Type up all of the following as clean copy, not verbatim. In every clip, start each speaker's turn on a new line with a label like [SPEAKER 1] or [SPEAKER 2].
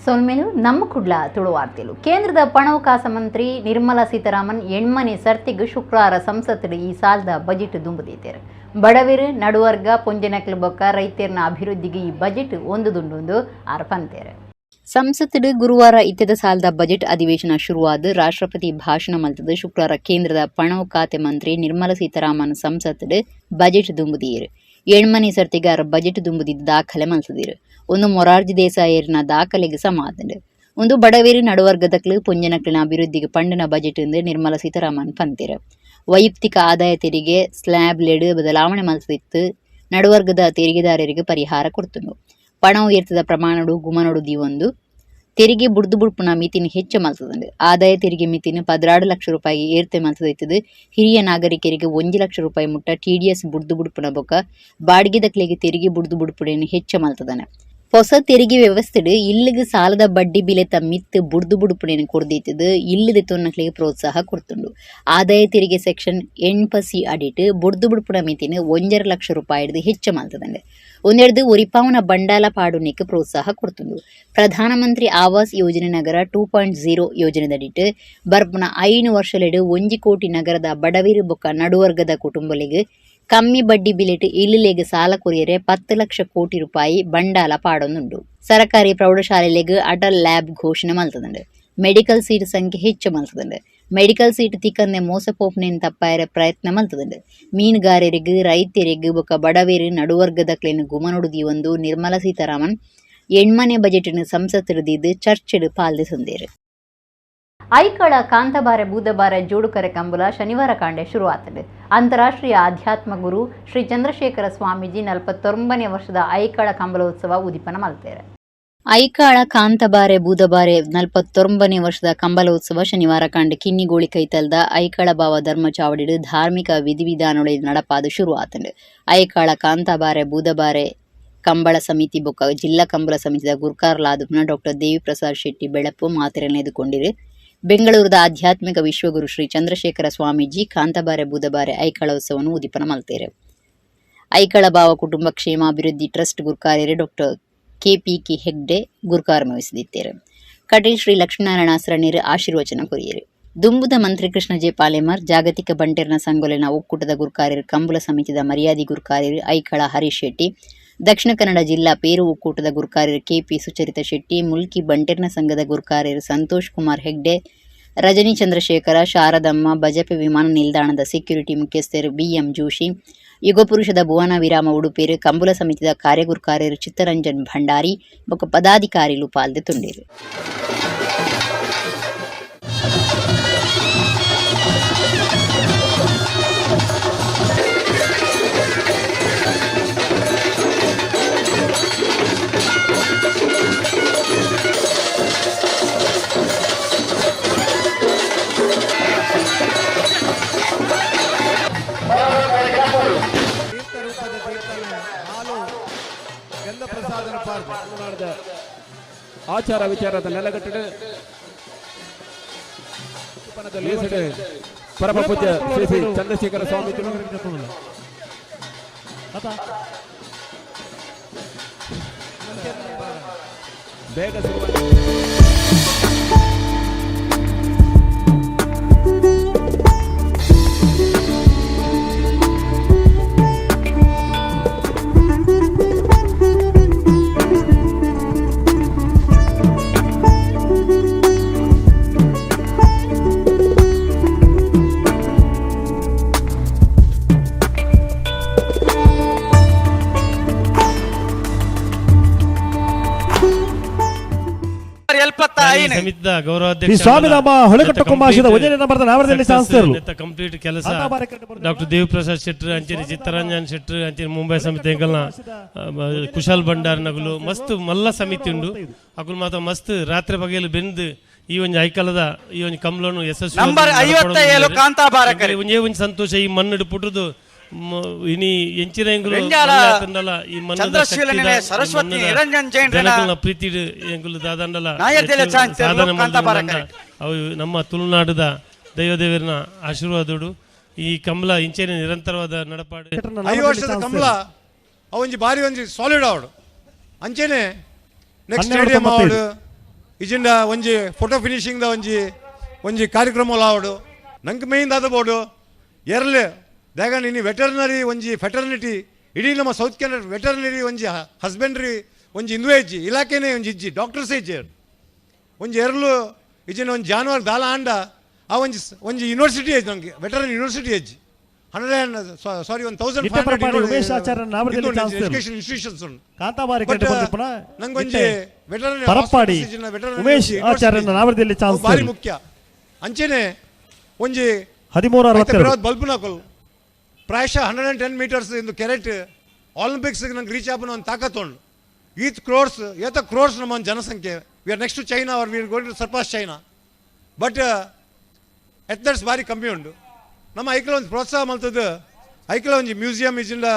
[SPEAKER 1] ಸೊಲ್ಮೆಲು ನಮ್ಮ ಕುಡ್ಲ ತುಳುವಾರ್ತೆಲು. ಕೇಂದ್ರದ ಪಣವುಕಾಸ ಮಂತ್ರಿ ನಿರ್ಮಲಾ ಸೀತಾರಾಮನ್ ಎಣ್ಮನೆ ಸರ್ತಿಗ್ ಶುಕ್ರವಾರ ಸಂಸತ್ತಿಡ್ ಈ ಸಾಲದ ಬಜೆಟ್ ದುಂಬುದೀತೆರ್. ಬಡವೆರ್, ನಡುವರ್ಗ, ಪೊಂಜನಕ್ಲು ಬೊಕ್ಕ ರೈತೆರ್ನ ಅಭಿವೃದ್ಧಿಗೆ ಈ ಬಜೆಟ್ ಒಂದು ದುಂಡುಂದು ಆರ್ ಪಂತೇರ್. ಸಂಸತ್ತಿಡ್ ಗುರುವಾರ ಇತ್ತೆದ ಸಾಲದ ಬಜೆಟ್ ಅಧಿವೇಶನ ಶುರುವಾದ್ ರಾಷ್ಟ್ರಪತಿ ಭಾಷಣ ಮಲ್ತದು ಶುಕ್ರವಾರ ಕೇಂದ್ರದ ಪಣವು ಖಾತೆ ಮಂತ್ರಿ ನಿರ್ಮಲಾ ಸೀತಾರಾಮನ್ ಸಂಸತ್ತಿಡ್ ಬಜೆಟ್ ದುಂಬುದೀರ್. ಎಣ್ಮನೆ ಸರ್ತಿಗಾರ ಬಜೆಟ್ ದುಂಬುದಿದ್ದು ದಾಖಲೆ ಮಲ್ತದಿರು. ಒಂದು ಮೊರಾರ್ಜಿ ದೇಸಾಯರ್ನ ದಾಖಲೆಗೆ ಸಮಾದಂಡ್. ಒಂದು ಬಡವೇರು, ನಡುವರ್ಗದಕ್ಲು, ಪೊಂಜನಕ್ಲಿನ ಅಭಿವೃದ್ಧಿಗೆ ಪಂಡಿನ ಬಜೆಟ್ ಎಂದು ನಿರ್ಮಲಾ ಸೀತಾರಾಮನ್ ಪಂತೇರ್. ವೈಯಕ್ತಿಕ ಆದಾಯ ತೆರಿಗೆ ಸ್ಲ್ಯಾಬ್ ಲೆಡ್ ಬದಲಾವಣೆ ಮಲ್ತದಿತ್ತು ನಡುವರ್ಗದ ತೆರಿಗೆದಾರರಿಗೆ ಪರಿಹಾರ ಕೊಡ್ತುಂಡು. ಪಣ ಉಯರ್ತದ ಪ್ರಮಾಣಡು ಗುಮನೊಡು ದೀವೊಂದು ತೆರಿಗೆ ಬುಡ್ದು ಬುಡ್ಪುನ ಮಿತಿನ ಹೆಚ್ಚ ಮಲ್ತದಂಡು. ಆದಾಯ ತೆರಿಗೆ ಮಿತಿನ 12 ಲಕ್ಷ ರೂಪಾಯಿ ಏರ್ತೆ ಮಲ್ತದಿತ್ತದು ಹಿರಿಯ ನಾಗರಿಕರಿಗೆ 1 ಲಕ್ಷ ರೂಪಾಯಿ ಮುಟ್ಟ ಟಿಡಿಎಸ್ ಬುಡ್ದು ಬುಡ್ಪುನ ಬೊಕ್ಕ ಬಾಡಿಗೆದಕ್ಲೆಗೆ ತೆರಿಗೆ ಬುಡ್ದು ಬುಡ್ಪುಡೆನ್ ಹೆಚ್ಚ ಮಲ್ತದನ. ಹೊಸ ತೆರಿಗೆ ವ್ಯವಸ್ಥೆಡ್ ಇಲ್ಲಿಗೆ ಸಾಲದ ಬಡ್ಡಿ ಬಿಲೆತ ಮಿತ್ತು ಬುಡ್ದು ಬುಡ್ಪುಡೆನ್ ಕೊರ್ದಿತ್ತದು ಇಲ್ಲದ ತೊನ್ನಕ್ಲೆಗೆ ಪ್ರೋತ್ಸಾಹ ಕೊಡ್ತುಂಡು. ಆದಾಯ ತೆರಿಗೆ ಸೆಕ್ಷನ್ 8C ಅಡಿಟ್ ಬುಡ್ದು ಬುಡ್ಪುನ ಮಿತಿನ 1.5 ಲಕ್ಷ ರೂಪಾಯಿ ಹೆಚ್ಚ ಮಲ್ತದಂಡು. ಒಂದೆಡ್ದು ಒರಿಪಾವನ ಬಂಡಾಲ ಪಾಡುನೆಕ್ ಪ್ರೋತ್ಸಾಹ ಕೊಡ್ತುಂಡು. ಪ್ರಧಾನಮಂತ್ರಿ ಆವಾಸ್ ಯೋಜನೆ ನಗರ 2.0 ಯೋಜನೆದಡಿಟ್ ಬರ್ಪುನ 5 ವರ್ಷಲೆಡ್ 1 ಕೋಟಿ ನಗರದ ಬಡವಿರು ಬೊಕ್ಕ ನಡುವರ್ಗದ ಕುಟುಂಬಲಿಗೆ ಕಮ್ಮಿ ಬಡ್ಡಿ ಬಿಲೆಟ್ ಇಲ್ಲುಲೆಗ್ ಸಾಲ ಕೊರಿಯರೆ 10 ಲಕ್ಷ ಕೋಟಿ ರೂಪಾಯಿ ಬಂಡಾಲ ಪಾಡೊಂದುಂಡು. ಸರಕಾರಿ ಪ್ರೌಢಶಾಲೆಲೆಗ್ ಅಟಲ್ ಲ್ಯಾಬ್ ಘೋಷಣೆ ಮಲ್ತದಂಡು. ಮೆಡಿಕಲ್ ಸೀಟ್ ಸಂಖ್ಯೆ ಹೆಚ್ಚು ಮಲ್ತದಂಡು. ಮೆಡಿಕಲ್ ಸೀಟ್ ತಿಕ್ಕಂದೆ ಮೋಸ ಪೋಪುನೆನ್ ತಪ್ಪಾಯರೆ ಪ್ರಯತ್ನ ಮಲ್ತದಂಡು. ಮೀನುಗಾರರಿಗೆ, ರೈತರಿಗೆ ಬೊಕ್ಕ ಬಡವೇರು, ನಡುವರ್ಗದಕ್ಲೆನ್ ಗುಮನೊಡು ದೀವೊಂದು ನಿರ್ಮಲಾ ಸೀತಾರಾಮನ್ ಎಣ್ಮನೆ ಬಜೆಟ್ ಸಂಸತ್ತಿಡ್ ಚರ್ಚೆಡ್ ಪಾಲ್ದೆತೊಂದೆರ್. ಐಕಳ ಕಾಂತಬಾರೆ ಬೂದಬಾರೆ ಜೋಡುಕರೆ ಕಂಬುಲ ಶನಿವಾರ ಕಾಂಡೆ ಶುರುವಾತಂಡು. ಅಂತಾರಾಷ್ಟ್ರೀಯ ಆಧ್ಯಾತ್ಮ ಗುರು ಶ್ರೀ ಚಂದ್ರಶೇಖರ ಸ್ವಾಮೀಜಿ 49ನೇ ವರ್ಷದ ಐಕಳ ಕಂಬಲೋತ್ಸವ ಉದಿಪನ ಮಲ್ತೇರೆ. ಐಕಾಳ ಕಾಂತಬಾರೆ ಬೂದಬಾರೆ 49ನೇ ವರ್ಷದ ಕಂಬಲೋತ್ಸವ ಶನಿವಾರ ಕಾಂಡೆ ಕಿನ್ನಿಗೋಳಿ ಕೈತಲ್ದ ಐಕಳ ಬಾವ ಧರ್ಮ ಚಾವಡಿಡ್ ಧಾರ್ಮಿಕ ವಿಧಿವಿಧಾನೊಳೆ ನಡಪಾದು ಶುರುವಾತಂಡು. ಐಕಾಳ ಕಾಂತಬಾರೆ ಬೂದಬಾರೆ ಕಂಬಳ ಸಮಿತಿ ಬೊಕ್ಕ ಜಿಲ್ಲಾ ಕಂಬಳ ಸಮಿತಿದ ಗುರ್ಕಾರ್ಲಾದುಪ್ಪುನ ಡಾಕ್ಟರ್ ದೇವಿಪ್ರಸಾದ್ ಶೆಟ್ಟಿ ಬೆಳಪು ಮಾತೆರೆನ್ ಎದುಕೊಂಡಿರು. ಬೆಂಗಳೂರದ ಆಧ್ಯಾತ್ಮಿಕ ವಿಶ್ವಗುರು ಶ್ರೀ ಚಂದ್ರಶೇಖರ ಸ್ವಾಮೀಜಿ ಕಾಂತಬಾರೆ ಬೂದಬಾರೆ ಐಕಳೋತ್ಸವವನ್ನು ಉದಿಪನ ಮಲ್ತೇರು. ಐಕಳ ಬಾವ ಕುಟುಂಬ ಕ್ಷೇಮಾಭಿವೃದ್ಧಿ ಟ್ರಸ್ಟ್ ಗುರ್ಕಾರ್ಯರು ಡಾಕ್ಟರ್ ಕೆಪಿಕೆ ಹೆಗ್ಡೆ ಗುರ್ಕಾರ್ಮೆ ವಹಿಸಿದಿತ್ತೇರು. ಕಟೀಲ್ ಶ್ರೀ ಲಕ್ಷ್ಮೀನಾರಾಯಣ ಶರಣೀರ್ ಆಶೀರ್ವಚನ ಕೊರಿಯರು. ದುಂಬುದ ಮಂತ್ರಿ ಕೃಷ್ಣ ಜೆ ಪಾಲೇಮಾರ್, ಜಾಗತಿಕ ಬಂಟೆರ್ನ ಸಂಗೊಲೆನ ಒಕ್ಕೂಟದ ಗುರ್ಕಾರ್ಯರು, ಕಂಬುಲ ಸಮಿತಿದ ಮರ್ಯಾದಿ ಗುರ್ಕಾರ್ಯರು ಐಕಳ ಹರೀಶ್ ಶೆಟ್ಟಿ, ದಕ್ಷಿಣ ಕನ್ನಡ ಜಿಲ್ಲಾ ಪೇರು ಒಕ್ಕೂಟದ ಗುರ್ಕಾರ್ಯರು ಕೆಪಿ ಸುಚರಿತ ಶೆಟ್ಟಿ, ಮುಲ್ಕಿ ಬಂಟೆರ್ನ ಸಂಘದ ಗುರ್ಕಾರ್ಯರು ಸಂತೋಷ್ ಕುಮಾರ್ ಹೆಗ್ಡೆ, ರಜನಿ ಚಂದ್ರಶೇಖರ, ಶಾರದಮ್ಮ, ಬಜಪೆ ವಿಮಾನ ನಿಲ್ದಾಣದ ಸೆಕ್ಯೂರಿಟಿ ಮುಖ್ಯಸ್ಥರು ಬಿಎಂ ಜೋಶಿ, ಯುಗಪುರುಷದ ಭುವನ ವಿರಾಮ ಉಡುಪೇರು, ಕಂಬುಲ ಸಮಿತಿದ ಕಾರ್ಯಗುರ್ಕಾರ್ಯರು ಚಿತ್ತರಂಜನ್ ಭಂಡಾರಿ ಬೊಕ್ಕ ಪದಾಧಿಕಾರಿಲು ಪಾಲ್ದೆತೊಂಡೆರು.
[SPEAKER 2] ತೀರ್ಥರೂಪದ ತೀರ್ಥನ ಹಾಲು ಗಂಧ ಪ್ರಸಾದನ ಪಾರ್ದು
[SPEAKER 3] ಆಚಾರ ವಿಚಾರದ ನೆಲಗಟ್ಟಡೆ ಪರಮ ಪೂಜ್ಯ ಶ್ರೀ ಶ್ರೀ ಚಂದ್ರಶೇಖರ ಸ್ವಾಮೀಜಿಗಳು. ಬೇಗ ಶುರು.
[SPEAKER 4] ಎಲ್ಪತ್ತ ಐನು
[SPEAKER 5] ಸಮಿತಿದ ಗೌರವಾಧ್ಯಕ್ಷ
[SPEAKER 6] ಈ ಸ್ವಾಮಿಧಾಮ ಹೊಳೆಕಟ್ಟ ಕುಮಾಶಿದ ಒಂಜನೇ ನಂಬರ್ದ ನಾವರದಲ್ಲಿ ಸಂಸ್ಥೆಯರು.
[SPEAKER 5] ಕಂಪ್ಲೀಟ್ ಕೆಲಸ ಡಾಕ್ಟರ್ ದೇವಪ್ರಸಾದ್ ಶೆಟ್ಟರ್, ಅಂಚನೆ ಚಿತ್ತರಂಜನ್ ಶೆಟ್ಟರ್, ಅಂಚನೆ ಮುಂಬೈ ಸಮಿತಿ ಎಂಕಲ್ನ ಕುಶಾಲ್ ಭಂಡಾರ್ ನಗುಲು ಮಸ್ತ್ ಮಲ್ಲ ಸಮಿತಿ ಉಂಡು. ಅಕುಲು ಮಾತ ಮಸ್ತ್ ರಾತ್ರಿ ಬಗೆಯಲ್ಲಿ ಬೆಂದು ಈ ಒಂಜಿ ಐಕಲದ ಈ ಒಂಜಿ ಕಂಬ್ಲನು ಯಶಸ್ವಿ
[SPEAKER 4] ನಂಬರ್ 57 ಕಾಂತಾಬಾರಕರಿ.
[SPEAKER 5] ಒಂಜೇ ಒಂಜಿ ಸಂತೋಷ, ಈ ಮಣ್ಣು ಪುಟ್ಟುದು ಇನಿ ಎಂಚಿನ ಎಂಕುಲು
[SPEAKER 4] ರೆಂಜಾಲ
[SPEAKER 5] ಮಲ್ಲೆ ಆತುಂಡಲ ಈ ಮಣ್ಣದ
[SPEAKER 4] ಚಂದ್ರಶೀಲ
[SPEAKER 5] ಶಕ್ತಿದ,
[SPEAKER 4] ನಿಲಯ
[SPEAKER 5] ಈ
[SPEAKER 4] ಸರಸ್ವತಿ
[SPEAKER 5] ಮಣ್ಣದ
[SPEAKER 4] ನಿರಂಜನ್ ಜೈನ್ರೆನ
[SPEAKER 5] ಜನಕಲ್ನ ಪ್ರೀತಿಡ್ ಎಂಕುಲು ದಾದಂಡಲ
[SPEAKER 4] ನಾಯರ್ದೆಲೆ
[SPEAKER 5] ಹೆಚ್ಚು
[SPEAKER 4] ಚಾಂಚೆರ್ಲು
[SPEAKER 5] ಸಾಧನೆ
[SPEAKER 4] ಕಾಂತಾಬಾರಕರಿ.
[SPEAKER 5] ಮಲ್ತೊಂದುಂಡ. ಅವು ನಮ್ಮ ತುಳುನಾಡುದ ದೈವದೇವರನ ಆಶೀರ್ವಾದೋಡು ಈ ಕಂಬಳ ಇಂಚೆನೆ ನಿರಂತರವಾದ ನಡಪಾಡು.
[SPEAKER 2] 5 ವರ್ಷದ ಕಂಬಳ ಅವೊಂಜಿ ಬಾರಿ ಒಂಜಿ ಸಾಲಿಡ್ ಅವಡು ಅಂಚೆನೆ ನೆಕ್ಸ್ಟ್
[SPEAKER 6] 12
[SPEAKER 2] ಸ್ಟೇಡಿಯಂ
[SPEAKER 6] 95.
[SPEAKER 2] ಅವಡು. ಇಜಿಂಡ ಒಂಜಿ ಫೋಟೋ ಫಿನಿಶಿಂಗ್ದ ಒಂಜಿ ಒಂಜಿ ಕಾರ್ಯಕ್ರಮ ಆವಡು. ನಂಗೆ ಮೇಯ್ನ್ ದಾದ ಬೋಡು ಎರಲೆ ದಾಗಣ ಇನಿ ವೆಟರ್ನರಿ ಒಂಜಿ ಫೆಟರ್ನಿಟಿ ಇಡೀ ನಮ್ಮ ಸೌತ್ ಕೆನರಾ ವೆಟರ್ನರಿ ಒಂಜಿ ಹಸ್ಬೆಂಡ್ರಿ ಒಂಜಿ ಇಂದುವೆ ಇಜ್ಜಿ, ಇಲಾಖೆನೇ ಒಂಜಿ ಇಜ್ಜಿ, ಡಾಕ್ಟರ್ಸ್ ಇಜ್ಜಿ. ಒಂಜಿ ಎರಲು ಇಜಿನ ಒಂಜಿ ಜಾನುವಾರು ದಾಲ ಆಂಡ ಆ ಒಂಜಿ ಒಂಜಿ ಯೂನಿವರ್ಸಿಟಿ ಎಜ್ ನಮಗೆ ವೆಟರ್ನರಿ ಯೂನಿವರ್ಸಿಟಿ ಎಜ್ಜಿ hundred and sorry 1000
[SPEAKER 6] Nitte Parapadi Umesh Acharya ನಾವರದಲ್ಲಿ chance.
[SPEAKER 2] Education institutions ಉಂಟು.
[SPEAKER 6] ಕಾಂತಾಬಾರೆ
[SPEAKER 2] ಬಟ್
[SPEAKER 6] ಬಂದಿಪ್ಪನ
[SPEAKER 2] ನಂಗೊಂಜಿ ವೆಟರ್ನರಿ
[SPEAKER 6] ಪರಪ್ಪಾಡಿ ಉಮೇಶ್ ಆಚಾರ್ಯನ ನಾವರದಲ್ಲಿ ಚಾನ್ಸ್.
[SPEAKER 2] ಭಾರಿ ಮುಖ್ಯ. ಅಂಚೆನೆ ಒಂಜಿ
[SPEAKER 6] 13:62.
[SPEAKER 2] ಬಲ್ಪುನಕುಲು ಪ್ರಾಯಶಃ 110 ಮೀಟರ್ಸ್ ಇಂದು ಕೆರೆಟ್ ಒಲಿಂಪಿಕ್ಸ್ ನಂಗೆ ರೀಚ್ ಆಪುನ ಒಂದು ತಾಕತ್ತು ಉಂಡು. ಈತ್ ಕ್ರೋರ್ಸ್ ಏತ ಕ್ರೋರ್ಸ್ ನಮ್ಮ ಒಂದು ಜನಸಂಖ್ಯೆ. We are next to China or we are going to surpass China, but athletes ಭಾರಿ ಕಮ್ಮಿ ಉಂಡು. ನಮ್ಮ ಐಕಲ ಒಂದು ಪ್ರೋತ್ಸಾಹ ಮಲ್ತದ್ದು ಐಕಲ ಒಂಜಿ ಮ್ಯೂಸಿಯಂ ಇಜಿಂದ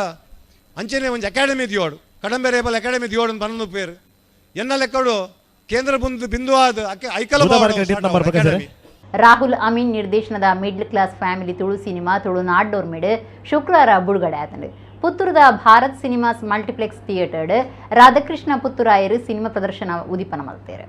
[SPEAKER 2] ಅಂಚೆನೆ ಒಂಜಿ ಅಕಾಡೆಮಿ ದಿಯೋಡು, ಕಡಂಬೆರೆ ರೇಬಲ್ ಅಕಾಡೆಮಿ ದಿಯೋಡು ಅಂತ ಪನ್ನೊಂದು ಪೇರು ಎನ್ನ ಲೆಕ್ಕಡು ಕೇಂದ್ರ ಬಿಂದು ಬಿಂದು ಆದ ಐಕಲ
[SPEAKER 6] ನಂಬರ್ ಬಗ್ಗೆ.
[SPEAKER 1] ರಾಹುಲ್ ಅಮೀನ್ ನಿರ್ದೇಶನದ middle class family Tulu cinema ತುಳುನಾಡ್ಡೊರ್ಮೆಡ್ ಶುಕ್ರವಾರ ಬುಡುಗಡೆ ಆತಂಡು. ಪುತ್ತೂರದ Bharat cinemas multiplex theatre Radhakrishna ಪುತ್ತೂರಾಯರು cinema ಪ್ರದರ್ಶನ ಉದಿಪನ ಮಲ್ತೇರು.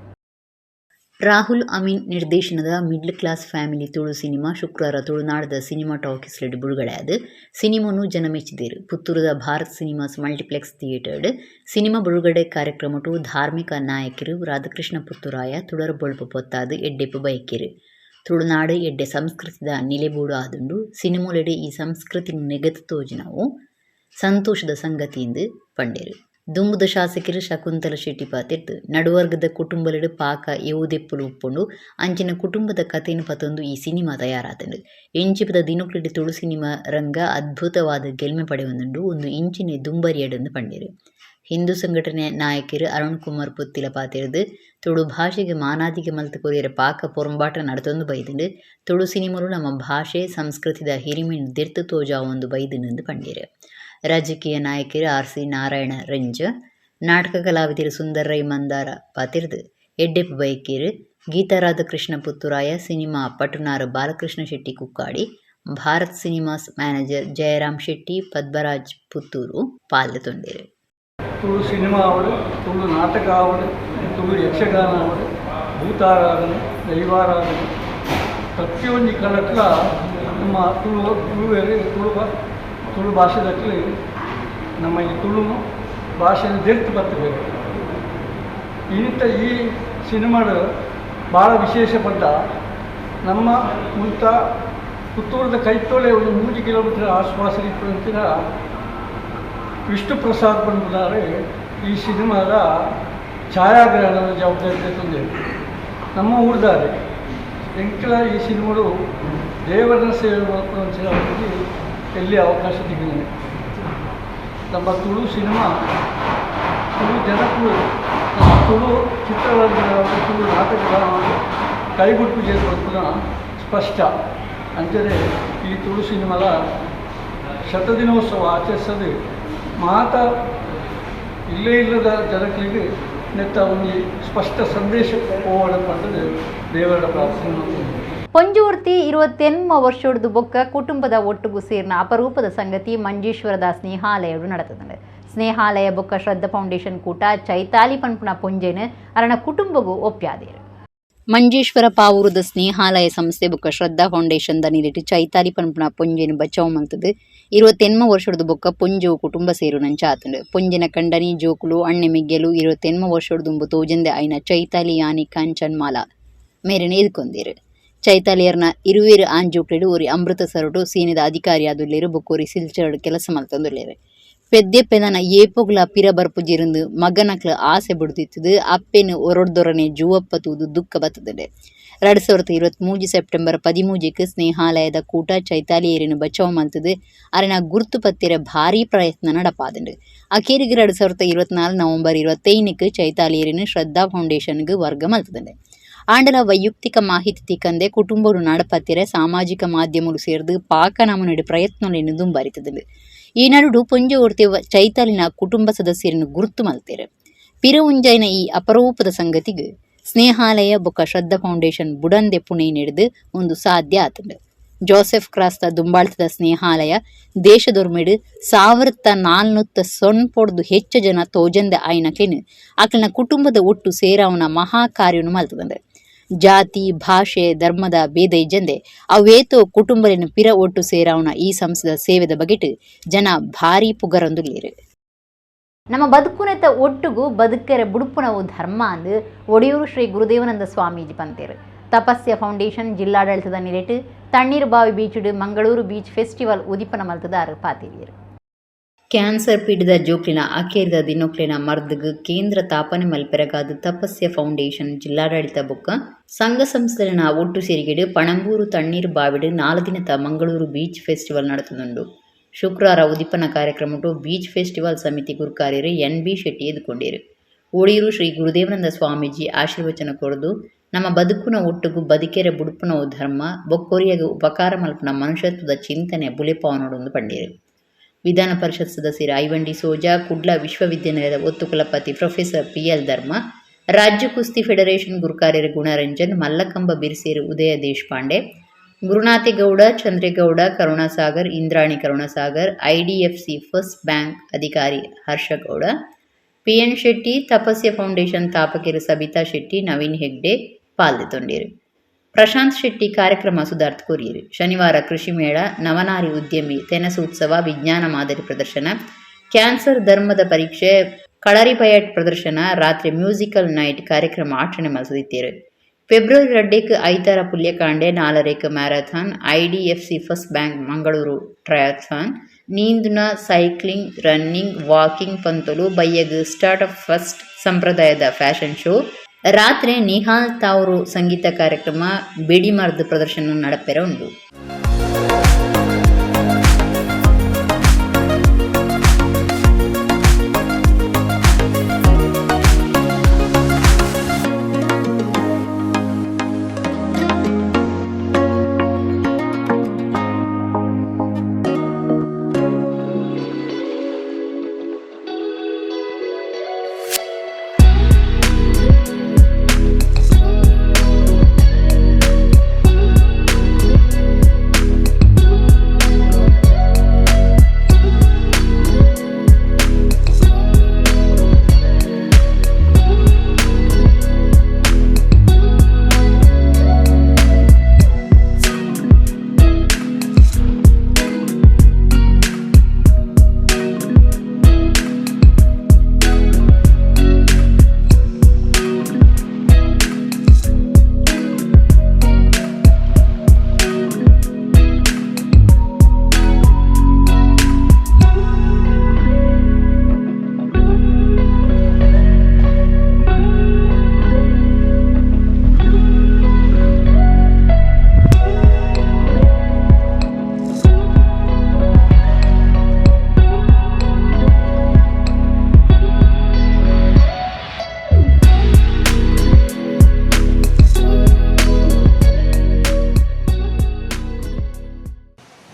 [SPEAKER 1] ರಾಹುಲ್ ಅಮೀನ್ ನಿರ್ದೇಶನದ middle class family Tulu cinema ಶುಕ್ರವಾರ ತುಳುನಾಡದ ಸಿನಿಮಾ ಟಾಕೀಸ್ಲೆಡ್ ಬಿಡುಗಡೆ ಆದ್ ಸಿನಿಮಾನು ಜನ ಮೆಚ್ಚಿದೇರು. ಪುತ್ತೂರದ Bharat cinemas multiplex theatre cinema ಬಿಡುಗಡೆ ಕಾರ್ಯಕ್ರಮಟು ಧಾರ್ಮಿಕ ನಾಯಕರು ರಾಧಾಕೃಷ್ಣ ಪುತ್ತೂರಾಯ ತುಡರ್ ಬೊಳ್ಪು ಪೊತ್ತಾದ್ ಎಡ್ಡೆಪ್ಪು ಬಯಕಿರು. ತುಳುನಾಡು ಎಡ್ಡೆ ಸಂಸ್ಕೃತಿದ ನಿಲೆಬೂಡು ಆದುಂಡು, ಸಿನಿಮೊಲೆಡ್ ಈ ಸಂಸ್ಕೃತಿ ನೆಗತ್ ತೋಜಿನವು ಸಂತೋಷದ ಸಂಗತಿಯಿಂದ ಪಂಡೇರು. ದುಂಬುದ ಶಾಸಕರು ಶಕುಂತಲ ಶೆಟ್ಟಿ ಪಾತೆರ್ದು ನಡುವರ್ಗದ ಕುಟುಂಬಲೆಡ್ ಪಾಕ ಎವುದೆಪ್ಪುಲು ಉಪ್ಪುಂಡು, ಅಂಚಿನ ಕುಟುಂಬದ ಕಥೆನ್ ಪತೊಂದು ಈ ಸಿನಿಮಾ ತಯಾರಾತುಂಡು. ಇಂಚಿಪದ ದಿನೊಕ್ಲೆಡ್ ತುಳು ಸಿನಿಮಾ ರಂಗ ಅದ್ಭುತವಾದ ಗೆಲ್ಮೆ ಪಡೆಯೊಂದುಂಡು, ಉಂದು ಇಂಚಿನೆ ದುಂಬರಿಯಡ್ಂದ್ ಪಂಡೆರ್. ಹಿಂದೂ ಸಂಘಟನೆ ನಾಯಕೆರ್ ಅರುಣ್ ಕುಮಾರ್ ಪುತ್ತಿಲ ಪಾತೆರ್ದು ತುಳು ಭಾಷೆಗೆ ಮಾನಾದಿಗೆ ಮಲ್ತ್ ಕೊರಿಯರೆ ಪಾಕ ಪೊರಂಬಾಟ ನಡತೊಂದು ಬೈದುಂಡು, ತುಳು ಸಿನಿಮಾಲು ನಮ್ಮ ಭಾಷೆ ಸಂಸ್ಕೃತಿದ ಹಿರಿಮೆನ್ ದೆರ್ತ್ ತೋಜಾವೊಂದು ಬೈದುಂಡು ಪಂಡೆರ್. ರಾಜಕೀಯ ನಾಯಕೆರ್ ಆರ್ ಸಿ ನಾರಾಯಣ ರೆಂಜ, ನಾಟಕ ಕಲಾವಿದೆರ್ ಸುಂದರ್ ರೈ ಮಂದಾರ ಪಾತೆರ್ದು ಎಡ್ಡೆಪ್ಪು ಬಯಕೆರ್. ಗೀತಾ ರಾಧಾಕೃಷ್ಣ ಪುತ್ತೂರಾಯ, ಸಿನಿಮಾ ಪಟುನಾರ್ ಬಾಲಕೃಷ್ಣ ಶೆಟ್ಟಿ ಕುಕ್ಕಾಡಿ, ಭಾರತ್ ಸಿನಿಮಾಸ್ ಮ್ಯಾನೇಜರ್ ಜಯರಾಮ್ ಶೆಟ್ಟಿ, ಪದ್ಮರಾಜ್ ಪುತ್ತೂರು ಪಾಲ್ಗೊಂಡೆರು.
[SPEAKER 7] ತುಳು ಸಿನಿಮಾ ಆವಡ್, ತುಳು ನಾಟಕ ಆವಡ್, ತುಳು ಯಕ್ಷಗಾನ ಆವಡ್, ಭೂತಾರಾಧನೆ, ದೈವಾರಾಧನೆ, ಪ್ರತಿಯೊಂದು ಕಲಟ್ಲ ನಮ್ಮ ತುಳು ತುಳುವೆರ್ ತುಳು ತುಳು ಭಾಷೆದಕ್ಲು ನಮ್ಮ ಈ ತುಳು ಭಾಷೆನ ದೆರ್ತ್ ಬರ್ತಬೇಕು. ಇಂಥ ಈ ಸಿನಿಮಾಡು ಭಾಳ ವಿಶೇಷ ಪಂಡ ನಮ್ಮ ಮುಲ್ತ ಪುತ್ತೂರದ ಕೈತೋಲೆ ಒಂದು 3 ಕಿಲೋಮೀಟರ್ ಆಸುಪಾಸು ಇಪ್ಪಂತಿನ ವಿಷ್ಣು ಪ್ರಸಾದ್ ಪನ್ಪುನಾರ್ ಈ ಸಿನಿಮಾದ ಛಾಯಾಗ್ರಹಣದ ಜವಾಬ್ದಾರಿ ತಂದೆ ನಮ್ಮ ಊರ್ದಾರೆ. ಎಂಕಲ ಈ ಸಿನಿಮಾಡು ದೇವರನ್ನ ಸೇವೆ ಮಲ್ಪುನಂಚಿನ ಎಲ್ಲಿ ಅವಕಾಶ ತಿಕ್ಕಿದೆ. ನಮ್ಮ ತುಳು ಸಿನಿಮಾ, ತುಳು ಜನಕ್ಕೂ ನಮ್ಮ ತುಳು ಚಿತ್ರರಂಗದ, ತುಳು ನಾಟಕದ ಕೈಗುಟ್ಟು ಪನ್ಪುನ ಸ್ಪಷ್ಟ. ಅಂಚನೆ ಈ ತುಳು ಸಿನಿಮಾದ ಶತದಿನೋತ್ಸವ ಆಚರಿಸದೆ ಮಾತ ಇಲ್ಲೇ ಇಲ್ಲದ ಜನಗಳಿಗೆ ನೆತ್ತ ಒಂದು ಸ್ಪಷ್ಟ ಸಂದೇಶ ಪೋವಡ ಪಂಡದು ದೇವರ ಪ್ರಾರ್ಥನೆ ಮಾಡ್ತೀನಿ.
[SPEAKER 1] ಪೊಂಜೂರ್ತಿ 28 ವರ್ಷೊಡ್ದು ಬೊಕ್ಕ ಕುಟುಂಬದ ಒಟ್ಟುಗು ಸೇರಿನ ಅಪರೂಪದ ಸಂಗತಿ ಮಂಜೇಶ್ವರದ ಸ್ನೇಹಾಲಯಡು ನಡತದಂಡು. ಸ್ನೇಹಾಲಯ ಬೊಕ್ಕ ಶ್ರದ್ಧಾ ಫೌಂಡೇಶನ್ ಕೂಟ ಚೈತಾಲಿ ಪನ್ಪುನ ಪೊಂಜೆನ್ ಅರಣ ಕುಟುಂಬಗೂ ಒಪ್ಯಾದೇರು. ಮಂಜೇಶ್ವರ ಪಾವೂರದ ಸ್ನೇಹಾಲಯ ಸಂಸ್ಥೆ ಬೊಕ್ಕ ಶ್ರದ್ಧಾ ಫೌಂಡೇಶನ್ the ನಿಲೆಟ್ ಚೈತಾಲಿ ಪನ್ಪುನ ಪೊಂಜೆನ್ ಬಚಾವ್ ಮಲ್ತದು. 28 ವರ್ಷೊಡ್ದು ಬೊಕ್ಕ ಪೊಂಜು ಕುಟುಂಬ ಸೇರುನಂಚ ಆತುಂಡು. ಪೊಂಜೆನ ಕಂಡನಿ, ಜೋಕುಲು, ಅಣ್ಣೆ ಮೆಗ್ಗೆಲು 28 ವರ್ಷೊಡ್ದುಂಬು ತೋಜಂದೆ ಆಯ್ನ ಚೈತಾಲಿ ಯಾನಿ ಕಾಂಚನ್ ಮಾಲಾ ಮೇರೆನ್ ಎದ್ಕೊಂದೆರ್. ಚೈತಾಲಿಯರ್ನ ಇರುವೆರ್ ಆಂಜೋಕ್ಲೆಡ್ ಒರಿ ಅಮೃತಸರಡು ಸೇನೆದ ಅಧಿಕಾರಿಯಾದುಲ್ಲೆರ್, ಬೊಕ್ಕ ಒರಿ ಸಿಲ್ಚರ್ಡ್ ಕೆಲಸ ಮಲ್ತೊಂದುಲ್ಲೆರ್. ಪೆದ್ದೆ ಪೆದನ ಏಪೊಗ್ಲ ಪಿರ ಬರ್ಪುಜೆರುಂದು ಮಗನಕ್ಲ ಆಸೆ ಬುಡ್ದಿತ್ತುದು ಅಪ್ಪೆನ್ ಒರೊಡ್ದೊರನೆ ಜೂವಪ್ಪ ತೂದು ದುಃಖ ಬತ್ತುದುಂಡು. 2023 ಸೆಪ್ಟೆಂಬರ್ 13ಕ್ ಸ್ನೇಹಾಲಯದ ಕೂಟ ಚೈತಾಲಿಯರಿನ ಬಚಾವ್ ಮಲ್ತುದು ಅರೆನ ಗುರ್ತು ಪತ್ತಿರ ಭಾರೀ ಪ್ರಯತ್ನ ನಡಪಾದುಂಡು. ಅಕೇರಿಗೆ 2024 ನವೆಂಬರ್ 25ಕ್ ಚೈತಾಲಿಯರಿನ ಶ್ರದ್ಧಾ ಫೌಂಡೇಶನ್ಗ್ ವರ್ಗ ಮಲ್ತುದುಂಡು. ಆಂಡಲ ವೈಯಕ್ತಿಕ ಮಾಹಿತಿ ತಿಕ್ಕಂದೆ ಕುಟುಂಬಡು ನಡಪತ್ತಿರ ಸಾಮಾಜಿಕ ಮಾಧ್ಯಮಲು ಸೇರ್ದು ಪಾಕ ನಮೂನೆಡ್ ಪ್ರಯತ್ನಲೆನ್ ದುಂಬರಿತುದುಂಡು. ಈ ನಡುಡು ಪೊಂಜೆ ಚೈತಾಲಿನ ಕುಟುಂಬ ಸದಸ್ಯರನ್ನು ಗುರ್ತು ಮಲ್ತೆರ್. ಪಿರ ಉಂಜೈನ ಈ ಅಪರೂಪದ ಸಂಗತಿಗ್ ಸ್ನೇಹಾಲಯ ಬೊಕ್ಕ ಶ್ರದ್ಧಾ ಫೌಂಡೇಶನ್ ಬುಡಂದೆ ಪುಣೆ ನೆಡ್ದು ಒಂದು ಸಾಧ್ಯ ಆತುಂಡು. Joseph ಕ್ರಾಸ್ತ ದುಂಬಾಳ್ತದ ಸ್ನೇಹಾಲಯ ದೇಶದೊರ್ಮೆಡು 1490 ಪೊಡ್ದು ಹೆಚ್ಚು ಜನ ತೋಜಂದೆ ಆಯ್ನಕ್ಲೆನ್ ಅಕ್ಲೆನ ಕುಟುಂಬದ ಒಟ್ಟು ಸೇರಾವುನ ಮಹಾ ಕಾರ್ಯನು ಮಲ್ತದಂದೆ. ಜಾತಿ ಭಾಷೆ ಧರ್ಮದ ಭೇದ ಇಜ್ಜಂದೆ ಅವೇತೋ ಕುಟುಂಬಲಿನ ಪಿರ ಒಟ್ಟು ಸೇರಾವುನ ಈ ಸಂಸ್ಥೆದ ಸೇವೆದ ಬಗೆಟ್ ಜನ ಭಾರಿ ಪುಗರೊಂದುಲ್ಲೆರ್. ನಮ್ಮ ಬದುಕುನೆತ ಒಟ್ಟುಗು ಬದುಕೆರೆ ಬುಡುಪುನವು ಧರ್ಮ ಅಂದು ಒಡಿಯೂರು ಶ್ರೀ ಗುರುದೇವನಂದ ಸ್ವಾಮೀಜಿ ಪಂತೇರು. ತಪಸ್ಯ ಫೌಂಡೇಶನ್ ಜಿಲ್ಲಾಡಳಿತದ ನಿಲೆಟ್ ತಣ್ಣೀರುಬಾವಿ ಬೀಚುಡು ಮಂಗಳೂರು ಬೀಚ್ ಫೆಸ್ಟಿವಲ್ ಉದಿಪನ ಮಲ್ತದಾರು ಪಾತಿರಿಯರು. ಕ್ಯಾನ್ಸರ್ ಪೀಡಿದ ಜೋಕ್ಲಿನ ಅಕೇರಿದ ದಿನೊಕ್ಲಿನ ಮರ್ದ್ಗ್ ಕೇಂದ್ರ ತಾಪನೆ ಮಲ್ಪೆರಗಾದ್ ತಪಸ್ಯ ಫೌಂಡೇಶನ್ ಜಿಲ್ಲಾಡಳಿತ ಬೊಕ್ಕ ಸಂಘ ಸಂಸ್ಥೆಲೆನ ಒಟ್ಟು ಸೇರಿಗೆಡ್ ಪಣಂಬೂರು ತಣ್ಣೀರು ಬಾವಿಡ್ 4 ದಿನತ ಮಂಗಳೂರು ಬೀಚ್ ಫೆಸ್ಟಿವಲ್ ನಡತುದುಂಡು. ಶುಕ್ರಾರ ಉದಿಪನ ಕಾರ್ಯಕ್ರಮಟು ಬೀಚ್ ಫೆಸ್ಟಿವಲ್ ಸಮಿತಿ ಗುರ್ಕಾರ್ಯರು ಎನ್ ಬಿ ಶೆಟ್ಟಿ ಎದುಕೊಂಡೇರು. ಒಡಿಯೂರು ಶ್ರೀ ಗುರುದೇವನಂದ ಸ್ವಾಮೀಜಿ ಆಶೀರ್ವಚನ ಕೊರ್ದು ನಮ್ಮ ಬದುಕುನ ಒಟ್ಟುಗು ಬದುಕೆರೆ ಬುಡುಪುನವು ಧರ್ಮ ಬೊಕ್ಕೊರಿಯಗ್ ಉಪಕಾರ ಮಲ್ಪುನ ಮನುಷ್ಯತ್ವದ ಚಿಂತನೆ ಬುಲೆಪಾವನೊಡುಂದು ಪಂಡೇರು. ವಿಧಾನ ಪರಿಷತ್ ಸದಸ್ಯರು ಐವನ್ ಡಿ ಸೋಜಾ, ಕುಡ್ಲ ವಿಶ್ವವಿದ್ಯಾನಿಲಯದ ಒತ್ತು ಕುಲಪತಿ ಪ್ರೊಫೆಸರ್ ಪಿಎಲ್ ಧರ್ಮ, ರಾಜ್ಯ ಕುಸ್ತಿ ಫೆಡರೇಷನ್ ಗುರುಕಾರ್ಯರು ಗುಣರಂಜನ್, ಮಲ್ಲಕಂಬ ಬಿರ್ಸೇರು Uday Deshpande, Gurunathegowda, Chandregowda, Karunasagar, Indrani Karunasagar, IDFC first bank ಅಧಿಕಾರಿ ಹರ್ಷಗೌಡ, ಪಿಎನ್ ಶೆಟ್ಟಿ, ತಪಸ್ಯ ಫೌಂಡೇಶನ್ ತಾಪಕಿರು ಸಬಿತಾ ಶೆಟ್ಟಿ, ನವೀನ್ ಹೆಗ್ಡೆ ಪಾಲ್ದೆತೊಂಡೇರು. ಪ್ರಶಾಂತ್ ಶೆಟ್ಟಿ ಕಾರ್ಯಕ್ರಮ ಸುಧಾರ್ಥ ಕೊರಿಯರು. ಶನಿವಾರ ಕೃಷಿ ಮೇಳ, ನವನಾರಿ ಉದ್ಯಮಿ ತೆನಸು ಉತ್ಸವ, ವಿಜ್ಞಾನ ಮಾದರಿ ಪ್ರದರ್ಶನ, ಕ್ಯಾನ್ಸರ್ ಧರ್ಮದ ಪರೀಕ್ಷೆ, ಕಳರಿಪಯಟ್ ಪ್ರದರ್ಶನ, ರಾತ್ರಿ ಮ್ಯೂಸಿಕಲ್ ನೈಟ್ ಕಾರ್ಯಕ್ರಮ ಆಚರಣೆ ಮಲ್ತದಿತ್ತೇರು. ಫೆಬ್ರವರಿ 2 ಐತಾರ ಪುಲ್ಯಕಾಂಡೆ 4 marathon, IDFC first bank Mangaluru triathlon, ನೀಂದುನ cycling, running, walking ಪಂತೊಲು, ಬಯ್ಯಗ್ start up first ಸಂಪ್ರದಾಯದ ಫ್ಯಾಷನ್ ಶೋ, ರಾತ್ರಿ ನಿಹಾಲ್ ತಾವ್ರು ಸಂಗೀತ ಕಾರ್ಯಕ್ರಮ, ಬೆಡಿಮರ್ದ್ ಪ್ರದರ್ಶನ ನಡಪೆರ ಉಂಡು.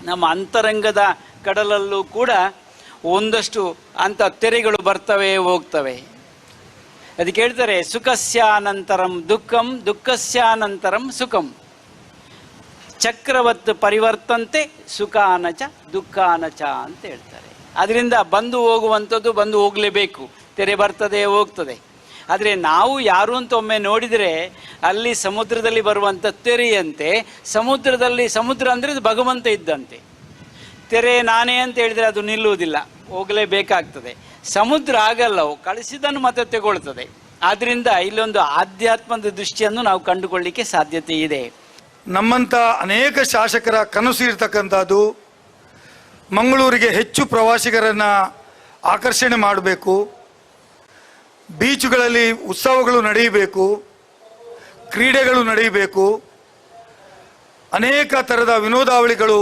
[SPEAKER 4] ನಮ್ಮ ಅಂತರಂಗದ ಕಡಲಲ್ಲೂ ಕೂಡ ಒಂದಷ್ಟು ಅಂಥ ತೆರೆಗಳು ಬರ್ತವೆ ಹೋಗ್ತವೆ. ಅದಕ್ಕೆ ಹೇಳ್ತಾರೆ ಸುಖಸ್ಯಾನಂತರಂ ದುಃಖಂ ದುಃಖಸ್ಯಾನಂತರಂ ಸುಖಂ ಚಕ್ರವತ್ ಪರಿವರ್ತಂತೆ ಸುಖಾನಚ ದುಃಖಾನಚ ಅಂತ ಹೇಳ್ತಾರೆ. ಅದರಿಂದ ಬಂದು ಹೋಗುವಂಥದ್ದು ಬಂದು ಹೋಗಲೇಬೇಕು, ತೆರೆ ಬರ್ತದೆ ಹೋಗ್ತದೆ. ಆದರೆ ನಾವು ಯಾರು ಅಂತ ಒಮ್ಮೆ ನೋಡಿದರೆ ಅಲ್ಲಿ ಸಮುದ್ರದಲ್ಲಿ ಬರುವಂಥ ತೆರೆಯಂತೆ, ಸಮುದ್ರದಲ್ಲಿ ಸಮುದ್ರ ಅಂದರೆ ಇದು ಭಗವಂತ ಇದ್ದಂತೆ. ತೆರೆ ನಾನೇ ಅಂತ ಹೇಳಿದರೆ ಅದು ನಿಲ್ಲುವುದಿಲ್ಲ, ಹೋಗಲೇಬೇಕಾಗ್ತದೆ. ಸಮುದ್ರ ಆಗಲ್ಲ, ಕಳಿಸಿದ್ದನ್ನು ಮತ್ತೆ ತಗೊಳ್ತದೆ. ಆದ್ದರಿಂದ ಇಲ್ಲೊಂದು ಆಧ್ಯಾತ್ಮದ ದೃಷ್ಟಿಯನ್ನು ನಾವು ಕಂಡುಕೊಳ್ಳಿಕ್ಕೆ ಸಾಧ್ಯತೆ ಇದೆ.
[SPEAKER 8] ನಮ್ಮಂಥ ಅನೇಕ ಶಾಸಕರ ಕನಸು ಇರ್ತಕ್ಕಂಥದ್ದು ಮಂಗಳೂರಿಗೆ ಹೆಚ್ಚು ಪ್ರವಾಸಿಗರನ್ನು ಆಕರ್ಷಣೆ ಮಾಡಬೇಕು, ಬೀಚುಗಳಲ್ಲಿ ಉತ್ಸವಗಳು ನಡೆಯಬೇಕು, ಕ್ರೀಡೆಗಳು ನಡೆಯಬೇಕು, ಅನೇಕ ಥರದ ವಿನೋದಾವಳಿಗಳು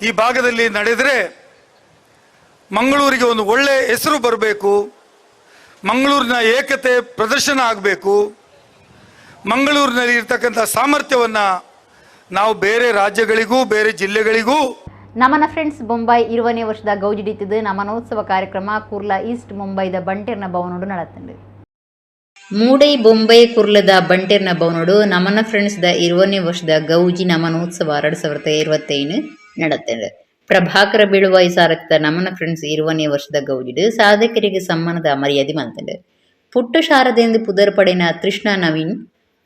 [SPEAKER 8] ಈ ಭಾಗದಲ್ಲಿ ನಡೆದರೆ ಮಂಗಳೂರಿಗೆ ಒಂದು ಒಳ್ಳೆಯ ಹೆಸರು ಬರಬೇಕು, ಮಂಗಳೂರಿನ ಏಕತೆ ಪ್ರದರ್ಶನ ಆಗಬೇಕು, ಮಂಗಳೂರಿನಲ್ಲಿ ಇರ್ತಕ್ಕಂಥ ಸಾಮರ್ಥ್ಯವನ್ನು ನಾವು ಬೇರೆ ರಾಜ್ಯಗಳಿಗೂ ಬೇರೆ ಜಿಲ್ಲೆಗಳಿಗೂ.
[SPEAKER 1] ನಮನ ಫ್ರೆಂಡ್ಸ್ ಬೊಂಬೈ 20ನೇ ವರ್ಷದ ಗೌಜಿಡಿತ್ತಿದ್ದು ನಮನೋತ್ಸವ ಕಾರ್ಯಕ್ರಮ ಕುರ್ಲಾ ಈಸ್ಟ್ ಮುಂಬೈದ ಬಂಟೆರ್ನ ಭವನೋಡು ನಡತ್ತಂಡು. ಮೂಡೈ ಬೊಂಬೈ ಕುರ್ಲದ ಬಂಟೆರ್ನ ಭವನೊಡು ನಮನ ಫ್ರೆಂಡ್ಸ್ ದ 20ನೇ ವರ್ಷದ ಗೌಜಿ ನಮನೋತ್ಸವ 2025 ನಡತ್ಂಡ್. ಪ್ರಭಾಕರ ಬೆಳುವಾಯಿ ಸಾರಥ್ಯದ ನಮನ ಫ್ರೆಂಡ್ಸ್ 20ನೇ ವರ್ಷದ ಗೌಜಿಡ್ ಸಾಧಕರಿಗೆ ಸಮ್ಮಾನದ ಮರ್ಯಾದೆ ಮಲ್ತ್ಂಡ್. ಪುಟ್ಟ ಶಾರದೆಂದು ಪುದರ್ ಪಡೆನ ತೃಷ್ಣಾ ನವೀನ್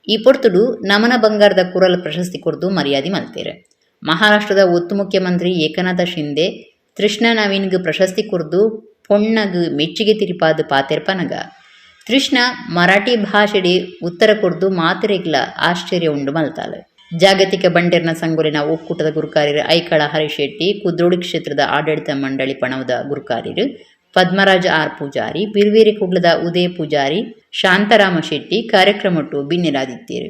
[SPEAKER 1] ಈ ಪೊರ್ತುಡು ನಮನ ಬಂಗಾರದ ಕುರಲ್ ಪ್ರಶಸ್ತಿ ಕೊರ್ದು ಮರ್ಯಾದೆ ಮಲ್ತೆರ್. ಮಹಾರಾಷ್ಟ್ರದ ಒತ್ತು ಮುಖ್ಯಮಂತ್ರಿ ಏಕನಾಥ ಶಿಂದೆ ತೃಷ್ಣಾ ನವೀನ್ಗ್ ಪ್ರಶಸ್ತಿ ಕೊರ್ದು ಪೊಣ್ಣಗ್ ಮೆಚ್ಚುಗೆ ತೆರಿಪಾದ್ ಪಾತೆರ್ಪನಗ ತೃಷ್ಣಾ ಮರಾಠಿ ಭಾಷೆಡ್ ಉತ್ತರ ಕೊರ್ದು ಮಾತೆರೆಗ್ಲ ಆಶ್ಚರ್ಯ ಉಂಡು ಮಲ್ತಾಲ್. ಜಾಗತಿಕ ಬಂಟೆರ್ನ ಸಂಗೊಲೆನ ಒಕ್ಕೂಟದ ಗುರುಕಾರ್ಯರು ಐಕಳ ಹರಿಶೆಟ್ಟಿ, ಕುದ್ರೋಳಿ ಕ್ಷೇತ್ರದ ಆಡಳಿತ ಮಂಡಳಿ ಪಣವುದ ಗುರುಕಾರ್ಯರು ಪದ್ಮರಾಜ ಆರ್ ಪೂಜಾರಿ, ಬಿರುವೇರಿ ಕುಡ್ಲದ ಉದಯ ಪೂಜಾರಿ, ಶಾಂತಾರಾಮ ಶೆಟ್ಟಿ ಕಾರ್ಯಕ್ರಮಟ್ಟು ಬಿನ್ನೆರಾದಿತ್ತೆರ್.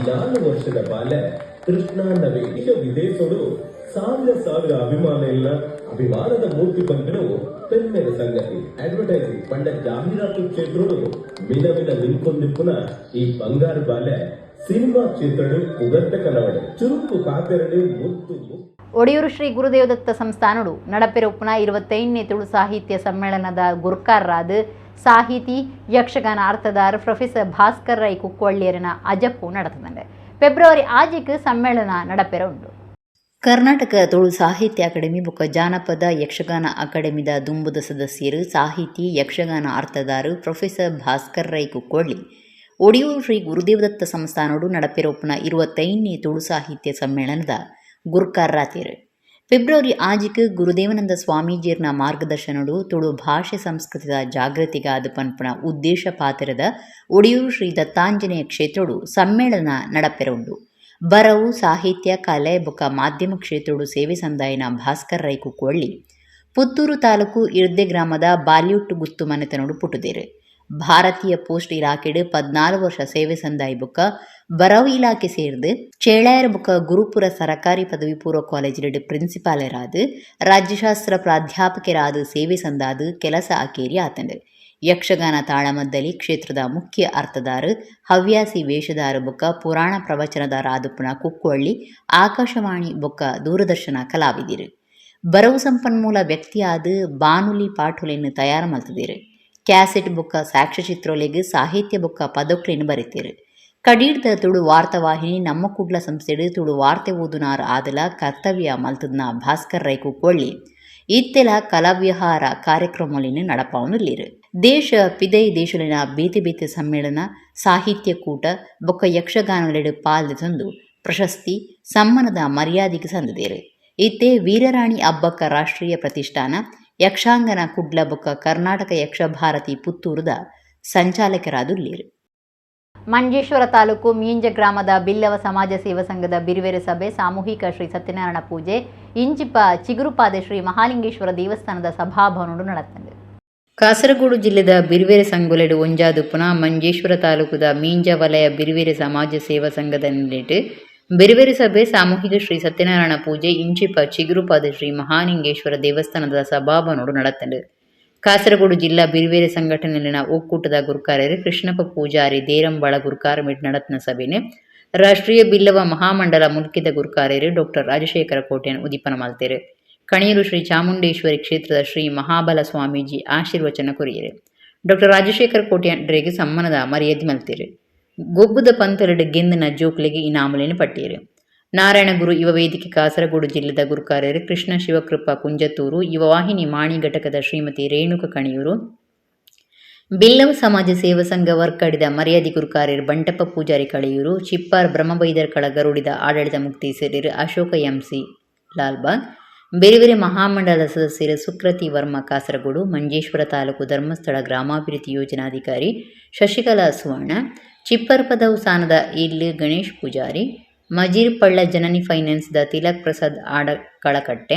[SPEAKER 9] 4 ವರ್ಷದ ಬಾಲೆ ಕೃಷ್ಣ ನವೀನ್ ಈಗ ವಿದೇಶೋಡು ಸಾವಿರ ಸಾವಿರ ಅಭಿಮಾನ ಇಲ್ಲ ಅಭಿಮಾನದ ಮೂರ್ತಿ ಪನ್ಪಿನವು ಪೆಮ್ಮೆದ ಸಂಗತಿ. ಅಡ್ವರ್ಟೈಸಿಂಗ್ ಪಂಡ ಜಾಹೀರಾತು ಕ್ಷೇತ್ರಡು ಮಿನ ಮಿನ ಮಿನ್ಕೊಂದಿಪ್ಪುನ ಈ ಬಂಗಾರು ಬಾಲೆ ಸಿನಿಮಾ ಕ್ಷೇತ್ರಡು ಪುಗರ್ತೆ ಕನವಡೆ ಚುರುಕು ಪಾತೆರಡು ಮುತ್ತು.
[SPEAKER 1] ಒಡಿಯೂರು ಶ್ರೀ ಗುರುದೇವದತ್ತ ಸಂಸ್ಥಾನಡು ನಡಪೆರೊಪ್ಪುನ 25ನೇ ತುಳು ಸಾಹಿತ್ಯ ಸಮ್ಮೇಳನದ ಗುರ್ಕಾರರಾದ ಸಾಹಿತಿ, ಯಕ್ಷಗಾನ ಅರ್ಥದಾರ ಪ್ರೊಫೆಸರ್ ಭಾಸ್ಕರ್ ರೈ ಕುಕ್ವಳ್ಳಿಯರನ ಅಜಪ್ಪು ನಡೆತದಂಡೆ. ಫೆಬ್ರವರಿ 6ಕ್ಕೆ ಸಮ್ಮೇಳನ ನಡಪೆರ ಉಂಡು. ಕರ್ನಾಟಕ ತುಳು ಸಾಹಿತ್ಯ ಅಕಾಡೆಮಿ ಬೊಕ್ಕ ಜಾನಪದ ಯಕ್ಷಗಾನ ಅಕಾಡೆಮಿದ ದುಂಬುದ ಸದಸ್ಯರು, ಸಾಹಿತಿ, ಯಕ್ಷಗಾನ ಅರ್ಥದಾರು ಪ್ರೊಫೆಸರ್ ಭಾಸ್ಕರ್ ರೈ ಕುಕ್ಕೊಳ್ಳಿ ಒಡಿಯೂರು ಶ್ರೀ ಗುರುದೇವದತ್ತ ಸಂಸ್ಥಾನೋಡು ನಡಪೆರೊಪ್ಪುನ 25ನೇ ತುಳು ಸಾಹಿತ್ಯ ಸಮ್ಮೇಳನದ ಗುರ್ಕಾರ್ರಾತೆರ್. ಫೆಬ್ರವರಿ 6ಕ್ಕೆ ಗುರುದೇವನಂದ ಸ್ವಾಮೀಜಿಯರ್ನ ಮಾರ್ಗದರ್ಶನಡು ತುಳು ಭಾಷೆ ಸಂಸ್ಕೃತಿದ ಜಾಗೃತಿಗಾದ ಪನ್ಪುನ ಉದ್ದೇಶ ಪಾತೆರದ ಒಡಿಯೂರು ಶ್ರೀ ದತ್ತಾಂಜನೇಯ ಕ್ಷೇತ್ರಡು ಸಮ್ಮೇಳನ ನಡಪೆರ ಉಂಡು. ಬರವು, ಸಾಹಿತ್ಯ, ಕಲೆ ಬೊಕ್ಕ ಮಾಧ್ಯಮ ಕ್ಷೇತ್ರಡು ಸೇವೆ ಸಂದಾಯನ ಭಾಸ್ಕರ್ ರೈ ಕುಕ್ಕೊಳ್ಳಿ ಪುತ್ತೂರು ತಾಲೂಕು ಇರ್ದೆ ಗ್ರಾಮದ ಬಾಲ್ಯೂಟ್ ಗುತ್ತು ಮನೆತನೋಡು ಪುಟ್ಟುದೇರು. ಭಾರತೀಯ ಪೋಸ್ಟ್ ಇಲಾಖೆಡು 14 ವರ್ಷ ಸೇವೆ ಸಂದಾಯ ಬೊಕ್ಕ ಬರವು ಇಲಾಖೆ ಸೇರ್ದು ಚೇಳಾಯರ ಬೊಕ್ಕ ಗುರುಪುರ ಸರಕಾರಿ ಪದವಿ ಪೂರ್ವ ಕಾಲೇಜಿನ ಪ್ರಿನ್ಸಿಪಾಲರಾದ, ರಾಜ್ಯಶಾಸ್ತ್ರ ಪ್ರಾಧ್ಯಾಪಕರಾದ ಸೇವೆ ಸಂದಾದ ಕೆಲಸ ಅಕೇರಿ ಆತಂಡು. ಯಕ್ಷಗಾನ ತಾಳಮದ್ದಲಿ ಕ್ಷೇತ್ರದ ಮುಖ್ಯ ಅರ್ಥದಾರ, ಹವ್ಯಾಸಿ ವೇಷಧಾರ ಬೊಕ್ಕ ಪುರಾಣ ಪ್ರವಚನದಾರ ಆದುಪ್ಪುನ ಕುಕ್ಕೊಳ್ಳಿ ಆಕಾಶವಾಣಿ ಬೊಕ್ಕ ದೂರದರ್ಶನ ಕಲಾವಿದಿರು. ಬರವು ಸಂಪನ್ಮೂಲ ವ್ಯಕ್ತಿಯಾದ ಬಾನುಲಿ ಪಾಠೊಲೆನ್ ತಯಾರು ಮಲ್ತದಿರು. ಕ್ಯಾಸೆಟ್ ಬೊಕ್ಕ ಸಾಕ್ಷ್ಯಚಿತ್ರೊಲೆಗ್ ಸಾಹಿತ್ಯ ಬೊಕ್ಕ ಪದೊಕ್ಲೆನ್ ಬರೆತೆರ್. ಕಡೀರ್ದ ತುಳು ವಾರ್ತಾವಾಹಿನಿ ನಮ್ಮ ಕುಡ್ಲ ಸಂಸ್ಥೆಡ್ ತುಳು ವಾರ್ತೆ ಓದುನಾರ್ ಆದಲ ಕರ್ತವ್ಯ ಮಲ್ತದ್ನ ಭಾಸ್ಕರ್ ರೈ ಕುಕ್ಕೊಳ್ಳಿ ಇತ್ತೆಲ ಕಲಾವಿಹಾರ ಕಾರ್ಯಕ್ರಮೊಲೆನ್ ನಡಪಾವೊಂದುಲ್ಲೆರ್. ದೇಶ ಪಿದೈ ದೇಶೊಲೆನ ಬೇತೆ ಬೇತೆ ಸಮ್ಮೇಳನ, ಸಾಹಿತ್ಯ ಕೂಟ ಬೊಕ್ಕ ಯಕ್ಷಗಾನೊಲೆಡ್ ಪಾಲ್ ದೆತೊಂದು ಪ್ರಶಸ್ತಿ, ಸಮ್ಮಾನದ ಮರ್ಯಾದಿಗ್ ಸಂದುದೆರ್. ಇತ್ತೆ ವೀರರಾಣಿ ಅಬ್ಬಕ್ಕ ರಾಷ್ಟ್ರೀಯ ಪ್ರತಿಷ್ಠಾನ, ಯಕ್ಷಾಂಗಣ ಕುಡ್ಲ ಬೊಕ್ಕ ಕರ್ನಾಟಕ ಯಕ್ಷಭಾರತಿ ಪುತ್ತೂರುದ ಸಂಚಾಲಕರಾದುಲ್ಲೆರ್. ಮಂಜೇಶ್ವರ ತಾಲೂಕು ಮೀಂಜ ಗ್ರಾಮದ ಬಿಲ್ಲವ ಸಮಾಜ ಸೇವಾ ಸಂಘದ ಬಿರುವೆರೆ ಸಭೆ, ಸಾಮೂಹಿಕ ಶ್ರೀ ಸತ್ಯನಾರಾಯಣ ಪೂಜೆ ಇಂಚಿಪ ಚಿಗುರುಪಾದೆ ಶ್ರೀ ಮಹಾಲಿಂಗೇಶ್ವರ ದೇವಸ್ಥಾನದ ಸಭಾಭವನಡು ನಡತ್ಂಡ್. ಕಾಸರಗೋಡು ಜಿಲ್ಲೆದ ಬಿರುವೆರೆ ಸಂಗೊಲೆಡು ಒಂಜಾದುಪ್ಪುನ ಮಂಜೇಶ್ವರ ತಾಲೂಕುದ ಮೀಂಜ ವಲಯ ಬಿರುವೆರೆ ಸಮಾಜ ಸೇವಾ ಸಂಘದ ನಿಲೆಟ್ ಬಿರುವೆರೆ ಸಭೆ, ಸಾಮೂಹಿಕ ಶ್ರೀ ಸತ್ಯನಾರಾಯಣ ಪೂಜೆ ಇಂಚಿಪ ಚಿಗುರುಪಾದ ಶ್ರೀ ಮಹಾಲಿಂಗೇಶ್ವರ ದೇವಸ್ಥಾನದ ಸಭಾಭವನಡು ನಡತ್ಂಡ್. ಕಾಸರಗೋಡು ಜಿಲ್ಲಾ ಬಿರುವೆರೆ ಸಂಘಟನೆಲಿನ ಒಕ್ಕೂಟದ ಗುರುಕಾರ್ಯರು ಕೃಷ್ಣಪ್ಪ ಪೂಜಾರಿ ದೇರಂಬಾಳ ಗುರುಕಾರಮಿಟ್ ನಡತ್ನ ಸಭೆನೆ ರಾಷ್ಟ್ರೀಯ ಬಿಲ್ಲವ ಮಹಾಮಂಡಲ ಮುಲ್ಕಿದ ಗುರುಕಾರ್ಯರು ಡಾಕ್ಟರ್ ರಾಜಶೇಖರ ಕೋಟ್ಯಾನ್ ಉದಿಪನ ಮಲ್ತೆರ್. ಕಣಿಯೂರು ಶ್ರೀ ಚಾಮುಂಡೇಶ್ವರಿ ಕ್ಷೇತ್ರದ ಶ್ರೀ ಮಹಾಬಲ ಸ್ವಾಮೀಜಿ ಆಶೀರ್ವಚನ ಕೊರಿಯೆರ್. ಡಾಕ್ಟರ್ ರಾಜಶೇಖರ ಕೋಟ್ಯಾನ್ ರೆಗ್ ಸಮ್ಮಾನದ ಮರ್ಯಾದೆ ಮಲ್ತೆರ್. ಗೊಬ್ಬುದ ಪಂತೊಲೆಡ್ ಗೆಂದಿನ ಜೋಕ್ಲೆಗ್ ಇನಾಮುಲೆನ್ ಪಟ್ಟಿಯೆರ್. ನಾರಾಯಣಗುರು ಯುವ ವೇದಿಕೆ ಕಾಸರಗೋಡು ಜಿಲ್ಲೆದ ಗುರುಕಾರ್ಯರು ಕೃಷ್ಣ ಶಿವಕೃಪಾ ಕುಂಜತೂರು, ಯುವವಾಹಿನಿ ಮಾಣಿ ಘಟಕದ ಶ್ರೀಮತಿ ರೇಣುಕ ಕಣಿಯೂರು, ಬಿಲ್ಲವ ಸಮಾಜ ಸೇವಾ ಸಂಘ ವರ್ಕಡಿದ ಮರ್ಯಾದಿ ಗುರುಕಾರ್ಯರು ಬಂಟಪ್ಪ ಪೂಜಾರಿ ಕಳೆಯೂರು, ಚಿಪ್ಪಾರ್ ಬ್ರಹ್ಮಬೈದರ್ ಕಳ ಗರುಡಿದ ಆಡಳಿತ ಮುಕ್ತೇಸರರು ಅಶೋಕ ಎಂಸಿ ಲಾಲ್ಬಾಗ್, ಬೇರೆ ಬೇರೆ ಮಹಾಮಂಡಲದ ಸದಸ್ಯರು ಸುಕ್ರತಿ ವರ್ಮ ಕಾಸರಗೋಡು, ಮಂಜೇಶ್ವರ ತಾಲೂಕು ಧರ್ಮಸ್ಥಳ ಗ್ರಾಮಾಭಿವೃದ್ಧಿ ಯೋಜನಾಧಿಕಾರಿ ಶಶಿಕಲಾ ಸುವರ್ಣ, ಚಿಪ್ಪರ್ಪದವು ಸಾನದ ಇಲ್ಲು ಗಣೇಶ್ ಪೂಜಾರಿ, ಮಜೀರ್ಪಳ್ಳ ಜನನಿ ಫೈನಾನ್ಸ್ದ ತಿಲಕ್ ಪ್ರಸಾದ್ ಆಡಕಳಕಟ್ಟೆ,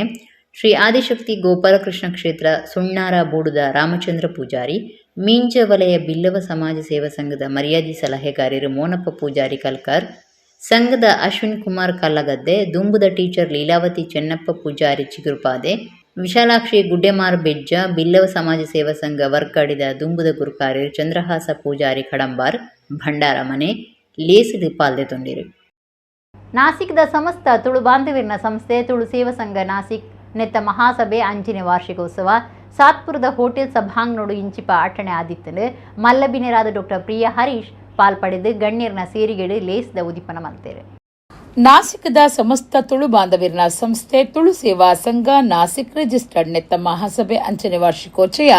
[SPEAKER 1] ಶ್ರೀ ಆದಿಶಕ್ತಿ ಗೋಪಾಲಕೃಷ್ಣ ಕ್ಷೇತ್ರ ಸುಣ್ಣಾರ ಬೋಡುದ ರಾಮಚಂದ್ರ ಪೂಜಾರಿ, ಮೀಂಜ ವಲಯ ಬಿಲ್ಲವ ಸಮಾಜ ಸೇವಾ ಸಂಘದ ಮರ್ಯಾದಿ ಸಲಹೆಗಾರರು ಮೋನಪ್ಪ ಪೂಜಾರಿ ಕಲ್ಕಾರ್, ಸಂಘದ ಅಶ್ವಿನ್ ಕುಮಾರ್ ಕಲ್ಲಗದ್ದೆ, ದುಂಬುದ ಟೀಚರ್ ಲೀಲಾವತಿ ಚೆನ್ನಪ್ಪ ಪೂಜಾರಿ ಚಿಗುರುಪಾದೆ, ವಿಶಾಲಾಕ್ಷಿ ಗುಡ್ಡೆಮಾರ್ ಬೆಜ್ಜ, ಬಿಲ್ಲವ ಸಮಾಜ ಸೇವಾ ಸಂಘ ವರ್ಕಾಡಿದ ದುಂಬುದ ಗುರುಕಾರ್ಯರು ಚಂದ್ರಹಾಸ ಪೂಜಾರಿ ಕಡಂಬಾರ್, ಭಂಡಾರ ಮನೆ ಲೇಸಿಡು ಪಾಲ್ದೆ ತೊಂಡಿರು. ನಾಸಿಕ್ದ ಸಮಸ್ತ ತುಳು ಬಾಂಧವ್ಯರ್ನ ಸಂಸ್ಥೆ ತುಳು ಸೇವಾ ಸಂಘ ನಾಸಿಕ್ ನೆತ್ತ ಮಹಾಸಭೆ ಅಂಚಿನ ವಾರ್ಷಿಕೋತ್ಸವ ಸಾತ್ಪುರದ ಹೋಟೆಲ್ ಸಭಾಂಗಣೋಡು ಇಂಚಿಪ ಆಟಣೆ ಆದಿತ್ತನು ಮಲ್ಲಬಿನರಾದ ಡಾಕ್ಟರ್ ಪ್ರಿಯಾ ಹರೀಶ್ ಪಾಲ್ಪಡೆದು ಗಣ್ಯರ್ನ ಸೇರಿಗೆಡು ಲೇಸ್ದ ಉದಿಪನ ಮಲ್ತೇರು.
[SPEAKER 10] ನಾಸಿಕದ ಸಮಸ್ತ ತುಳು ಬಾಂಧವೀರ್ನ ಸಂಸ್ಥೆ ತುಳು ಸೇವಾ ಸಂಘ ನಾಸಿಕ್ ರಿಜಿಸ್ಟರ್ಡ್ ನೆತ್ತ ಮಹಾಸಭೆ ಅಂಚನೆ ವಾರ್ಷಿಕೋಚ್ಚಯ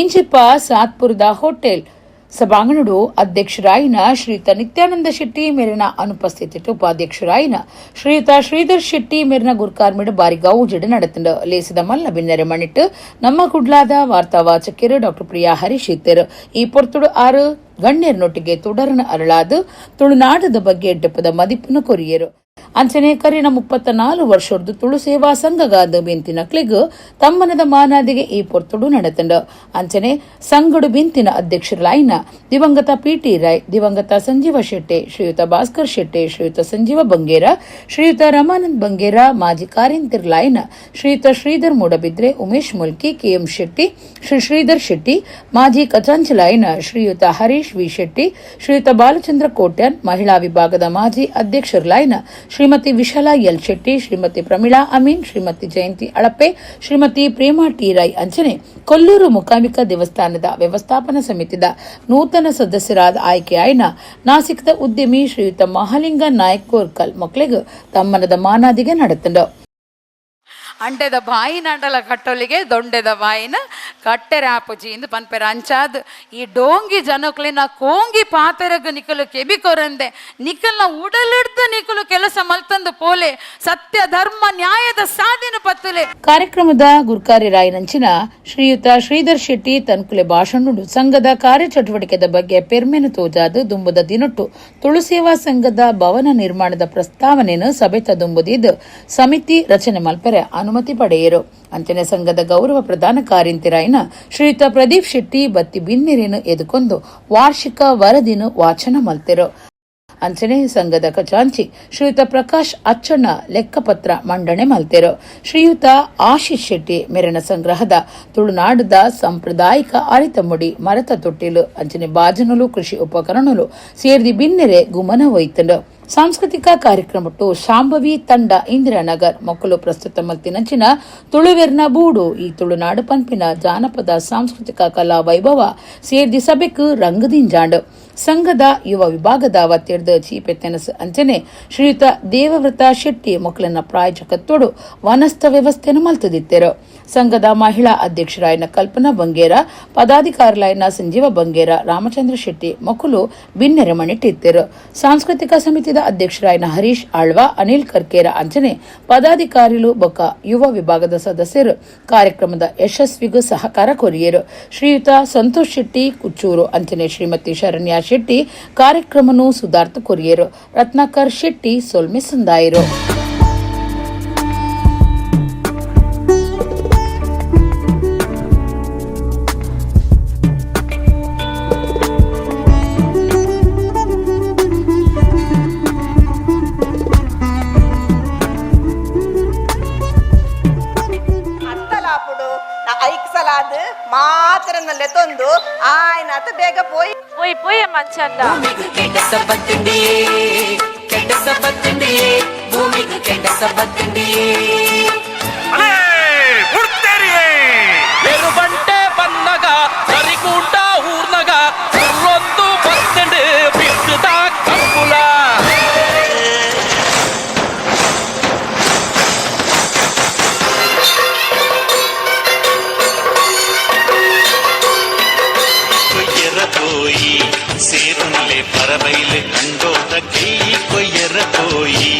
[SPEAKER 10] ಇಂಚಿಪ ಸಾತ್ಪುರದ ಹೋಟೆಲ್ ಸಭಾಂಗಣಡು ಅಧ್ಯಕ್ಷರಾಯಿನ ಶ್ರೀಯುತ ನಿತ್ಯಾನಂದ ಶೆಟ್ಟಿ ಮೇರಿನ ಅನುಪಸ್ಥಿತಿ ಉಪಾಧ್ಯಕ್ಷರಾಯಿನ ಶ್ರೀಯುತ ಶ್ರೀಧರ್ ಶೆಟ್ಟಿ ಮೇರಿನ ಗುರ್ಕಾರ್ಮಿಡು ಬಾರಿ ಗೌಜಿಡು ನಡೆತಂಡು. ಲೇಸಿದ ಮಲ್ಲ ಬಿನ್ನರೆ ಮಣಿಟ್ಟು ನಮ್ಮ ಕುಡ್ಲಾದ ವಾರ್ತಾ ವಾಚಕಿಯರು ಡಾಕ್ಟರ್ ಪ್ರಿಯಾ ಹರೀಶ್ ಇತ್ತೆರು. ಈ ಪೊರ್ತುಡು ಆರು ಗಣ್ಯರನೊಟ್ಟಿಗೆ ತುಡರನ ಅರಳಾದು ತುಳುನಾಡದ ಬಗ್ಗೆ ಎಡ್ಡಪ್ಪದ ಮದಿಪುನ ಕೊರಿಯರು. ಅಂಚನೆ ಕರಿನ 34 ವರ್ಷದ್ದು ತುಳು ಸೇವಾ ಸಂಘಗಾದ ಬಿಂತಿನ ಕ್ಲಿಗ್ ತಮ್ಮನದ ಮಾನಾದಿಗೆ ಈ ಪೊರ್ತುಡು ನಡೆತಂಡು. ಅಂಚನೆ ಸಂಗಡು ಬಿಂತಿನ ಅಧ್ಯಕ್ಷರಾಯಿನ ದಿವಂಗತ ಪಿಟಿ ರೈ, ದಿವಂಗತ ಸಂಜೀವ ಶೆಟ್ಟಿ, ಶ್ರೀಯುತ ಭಾಸ್ಕರ್ ಶೆಟ್ಟಿ, ಶ್ರೀಯುತ ಸಂಜೀವ ಬಂಗೇರ, ಶ್ರೀಯುತ ರಮಾನಂದ್ ಬಂಗೇರ, ಮಾಜಿ ಕಾರ್ಯಂತಿರ್ಲಾಯಿನ ಶ್ರೀಯುತ ಶ್ರೀಧರ್ ಮೂಡಬಿದ್ರೆ, ಉಮೇಶ್ ಮುಲ್ಕಿ, ಕೆಎಂ ಶೆಟ್ಟಿ, ಶ್ರೀ ಶ್ರೀಧರ್ ಶೆಟ್ಟಿ, ಮಾಜಿ ಖಜಾಂಚಲಾಯಿನ ಶ್ರೀಯುತ ಹರೀಶ್ ವಿ ಶೆಟ್ಟಿ, ಶ್ರೀಯುತ ಬಾಲಚಂದ್ರ ಕೋಟ್ಯಾನ್, ಮಹಿಳಾ ವಿಭಾಗದ ಮಾಜಿ ಅಧ್ಯಕ್ಷರ್ಲಾಯಿನ ಶ್ರೀಮತಿ ವಿಶಾಲಾ ಎಲ್ ಶೆಟ್ಟಿ, ಶ್ರೀಮತಿ ಪ್ರಮೀಳಾ ಅಮೀನ್, ಶ್ರೀಮತಿ ಜಯಂತಿ ಅಳಪೆ, ಶ್ರೀಮತಿ ಪ್ರೇಮಾ ಟಿ ರೈ ಅಂಚನೆ ಕೊಲ್ಲೂರು ಮೂಕಾಂಬಿಕಾ ದೇವಸ್ಥಾನದ ವ್ಯವಸ್ಥಾಪನಾ ಸಮಿತಿದ ನೂತನ ಸದಸ್ಯರಾದ ಆಯ್ಕೆಯಾಯಿನ ನಾಸಿಕ್ದ ಉದ್ಯಮಿ ಶ್ರೀಯುತ ಮಹಾಲಿಂಗ ನಾಯಕ್ ಕೋರ್ಕಲ್ ಮಕ್ಕಳಿಗೆ ತಮ್ಮನದ ಮಾನಾದಿಗೆ ನಡೆತಂಡು.
[SPEAKER 11] ಅಂಡೆದ ಬಾಯಿನ ಅಂಡಲ ಕಟ್ಟೊಲಿಗೆ ದೊಂಡೆದ ಬಾಯಿನ ಕಟ್ಟೆರೆ ಆಪುಜಿ ಇಂದು ಪನ್ಪೆರ. ಅಂಚಾದ್ ಈ ಡೋಂಗಿ ಜನಕ್ಲೆನ ಕೋಂಗಿ ಪಾತೆರಗ್ ನಿಕಲು ಕೆಬಿ ಕೊರಂದೆ ನಿಕಲ್ನ ಉಡಲಿಡ್ದು ನಿಕಲು ಕೆಲಸ ಮಲ್ತಂದು ಪೋಲೆ ಸತ್ಯ ಧರ್ಮ ನ್ಯಾಯದ ಸಾಧಿನ ಪತ್ತುಲೆ.
[SPEAKER 10] ಕಾರ್ಯಕ್ರಮದ ಗುರ್ಕಾರಿ ರಾಯನಂಚಿನ ಶ್ರೀಯುತ ಶ್ರೀಧರ್ ಶೆಟ್ಟಿ ತನ್ಕುಲೆ ಭಾಷಣ ಸಂಘದ ಕಾರ್ಯಚಟುವಟಿಕೆದ ಬಗ್ಗೆ ಪೆರ್ಮೆನು ತೋಜಾದು ದುಂಬುದ ದಿನೊಟ್ಟು ತುಳು ಸೇವಾ ಸಂಘದ ಭವನ ನಿರ್ಮಾಣದ ಪ್ರಸ್ತಾವನೆಯನ್ನು ಸಭೆತ ದುಂಬುದಿದ್ದು ಸಮಿತಿ ರಚನೆ ಮಲ್ಪೆರೆ ಅನುಮತಿ ಪಡೆಯರು. ಅಂಚನೆ ಸಂಘದ ಗೌರವ ಪ್ರಧಾನ ಕಾರ್ಯಂತಿರಾಯಿನ ಶ್ರೀಯುತ ಪ್ರದೀಪ್ ಶೆಟ್ಟಿ ಬತ್ತಿ ಬಿನ್ನೆರೇನು ಎದುಕೊಂದು ವಾರ್ಷಿಕ ವರದಿನು ವಾಚನ ಮಲ್ತೆರು. ಅಂಚನೆ ಸಂಘದ ಖಜಾಂಚಿ ಶ್ರೀಯುತ ಪ್ರಕಾಶ್ ಅಚ್ಚಣ್ಣ ಲೆಕ್ಕಪತ್ರ ಮಂಡನೆ ಮಲ್ತೆರು. ಶ್ರೀಯುತ ಆಶೀಶ್ ಶೆಟ್ಟಿ ಮೆರನ ಸಂಗ್ರಹದ ತುಳುನಾಡದ ಸಾಂಪ್ರದಾಯಿಕ ಅರಿತಮುಡಿ ಮರತ ತೊಟ್ಟಿಲು ಅಂಚನೆ ಬಾಜನಲು ಕೃಷಿ ಉಪಕರಣಲು ಸೇರ್ದಿ ಬಿನ್ನೆರೆ ಗುಮನ ಒಯ್ತಂಡು. ಸಾಂಸ್ಕೃತಿಕ ಕಾರ್ಯಕ್ರಮಟ್ಟು ಶಾಂಭವಿ ತಂಡ ಇಂದಿರಾನಗರ್ ಮಕ್ಕಳು ಪ್ರಸ್ತುತ ಮಲ್ತಿನಂಚಿನ ತುಳುವೆರ್ನ ಬೂಡು ಈ ತುಳುನಾಡು ಪನ್ಪಿನ ಜಾನಪದ ಸಾಂಸ್ಕೃತಿಕ ಕಲಾ ವೈಭವ ಸೇರ್ದಿ ಸಭೆಕ್ ರಂಗದಿಂಜಾಂಡು. ಸಂಘದ ಯುವ ವಿಭಾಗದ ವತಿರ್ದ ಚೀಪೆ ತೆನಸು ಅಂಚನೆ ಶ್ರೀಯುತ ದೇವವ್ರತ ಶೆಟ್ಟಿ ಮಕ್ಕಳನ್ನ ಪ್ರಾಯೋಜಕತ್ವಡು ವನಸ್ಥ ವ್ಯವಸ್ಥೆಯನ್ನು ಮಲ್ತದಿತ್ತೆರು. ಸಂಘದ ಮಹಿಳಾ ಅಧ್ಯಕ್ಷರಾಯನ ಕಲ್ಪನಾ ಬಂಗೇರ, ಪದಾಧಿಕಾರಿಲಾಯನ ಸಂಜೀವ ಬಂಗೇರ, ರಾಮಚಂದ್ರ ಶೆಟ್ಟಿ ಮಕ್ಕಳು ಬಿನ್ನೆರೆ ಮಣಿಟ್ಟಿತ್ತೆರು. ಸಾಂಸ್ಕೃತಿಕ ಸಮಿತಿದ ಅಧ್ಯಕ್ಷರಾಯನ ಹರೀಶ್ ಆಳ್ವ, ಅನಿಲ್ ಕರ್ಕೇರ ಅಂಚನೆ ಪದಾಧಿಕಾರಿಲು ಬೊಕ್ಕ ಯುವ ವಿಭಾಗದ ಸದಸ್ಯರು ಕಾರ್ಯಕ್ರಮದ ಯಶಸ್ವಿಗೂ ಸಹಕಾರ ಕೊರಿಯರು. ಶ್ರೀಯುತ ಸಂತೋಷ್ ಶೆಟ್ಟಿ ಕುಚ್ಚೂರು ಅಂಚನೆ ಶ್ರೀಮತಿ ಶರಣ್ಯ ಶೆಟ್ಟಿ ಕಾರ್ಯಕ್ರಮನು ಸುಧಾರ್ಥ ಕೊರಿಯರು. ರತ್ನಾಕರ್ ಶೆಟ್ಟಿ ಸೊಲ್ಮೆ ಸಂದಾಯರು.
[SPEAKER 12] ಬೇಗ ಪೋಯಿ ಪೋಯಿ ಪೋಯಿ ಮಂಚಂಡ.
[SPEAKER 13] ಕೆಟ್ಟ ಸಬತ್ತಿಂಡಿಯೇ ಕೆಟ್ಟ ಸಬತ್ತಿಂಡಿಯೇ ಭೂಮಿಗೆ ಕೆಟ್ಟ ಸಬತ್ತಿಂಡಿಯೇ
[SPEAKER 14] ಎರುಬಂಟೆ ಬನ್ನಗ ಸರಿಗೂಟ ಊರ್ನಗ ಉರ್ರೊಂದು ಬತ್ತಂಡು ಬಿತ್ತುದ ಕಂಬುಲ.
[SPEAKER 15] ಕೊಯ್ಯರ ಪೋಯಿ ಸೇರುನ್ಲೆ ಪರಬೈಲು ಕಂಡೋತ ಕೈ ಕೊಯ್ಯರ ಪೋಯಿ.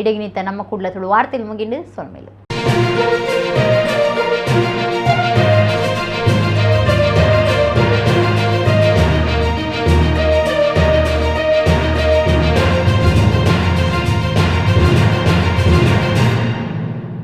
[SPEAKER 1] ಇಡಗಿನಿತ ನಮ್ಮ ಕುಡ್ಲ ತುಳು ವಾರ್ತೆಲ್ ಮುಗಿಂಡು ಸೊಲ್ಮೇಲು.